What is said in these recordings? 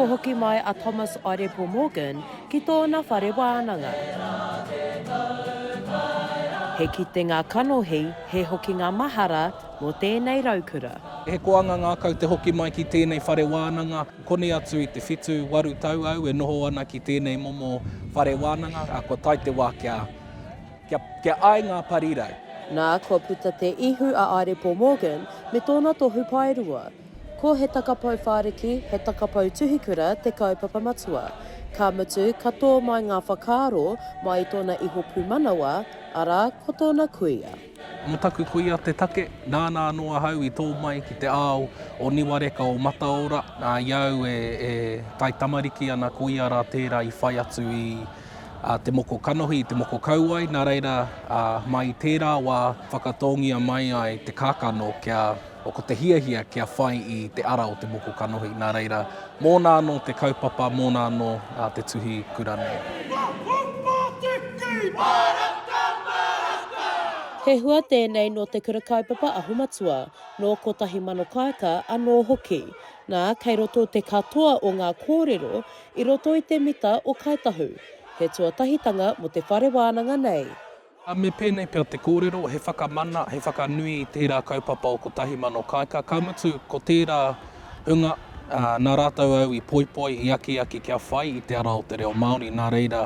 Kua hoki mai a Thomas Orepo Morgan ki tōna whare wānanga. He kitenga kanohi, he hokinga mahara mō tēnei raukura. He koanga ngākau te hoki mai ki tēnei whare wānanga. Koni atu i te whitu, waru tau au e noho ana ki tēnei momo whare wānanga, ā, kua tae te wā kia, kia, kia ai ngā parirau. Nā, kua puta te ihu a Aerepo Morgan me tōna tohu paerua. Ko He Takapou Whāriki, He Takapou Tuhikura te kaupapa matua. Ka mutu, ka tō mai ngā whakaaro mai i tōna iho pūmanawa, arā, ko tōna kuia. Mō taku kuia te take, nāna anō ahau i tō mai ki te ao o Niwareka o Mataora, ā, i a au e taitamariki ana ko ia rā tērā i whai atu i te moko kanohi, i te moko kauae, nā reira, mai i tērā wā whakatōngia mai ai te kākano kia Ko te hiahia kia whai i te ara o te moko kanohi, nā reira, mōna anō te kaupapa, mōna anō te tuhi kura nei. He hua tēnei nō Te Kura Kaupapa Aho Matua, nō 1000 Kāika anō hoki. Nā, kei roto te katoa o ngā kōrero i roto i te mita o Kāi Tahu. He tuatahitanga mō te whare wānanga nei. Me pēnei pea te kōrero, he whakamana, he whakanui i tērā kaupapa o 1000 Kāika, ka mutu ko tērā hunga, nā rātou au i poipoi, i akiaki kia whai i te ara o te reo Māori, nā reira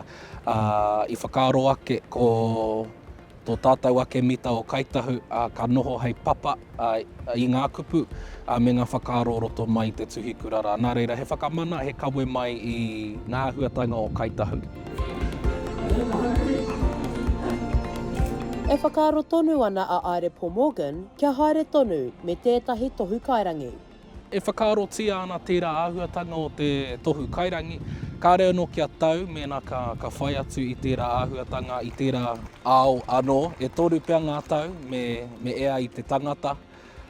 i whakaaro ake ko tō tātou ake mita o Kāi Tahu ka noho hei papa i ngā kupu me ngā whakaaro o roto mai i te tuhikura rā. Nā reira, he whakamana, he kawe mai i ngā āhuatanga o Kāi Tahu. E whakaaro tonu ana a Aerepo Morgan kia haere tonu me tētahi tohu kairangi. E whakaarotia ana tērā āhuatanga o te tohu kairangi, kāre anō kia tau mēnā ka, ka whai atu i tērā āhuatanga, i tērā ao anō. E toru pea ngā tau me, me ea i te tangata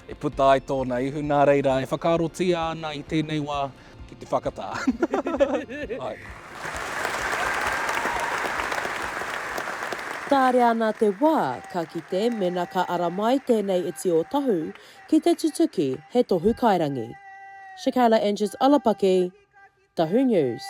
e puta ai tōna ihu, nā reira e whakaarotia ana i tēnei wā ki te whakatā. Āe. Tāria ana te wā, ka kite mēnā ka ara mai tēnei iti o Tahu Ki te tutuki he tohu kairangi. Shakayla Andrews Alapaki, Tahu News.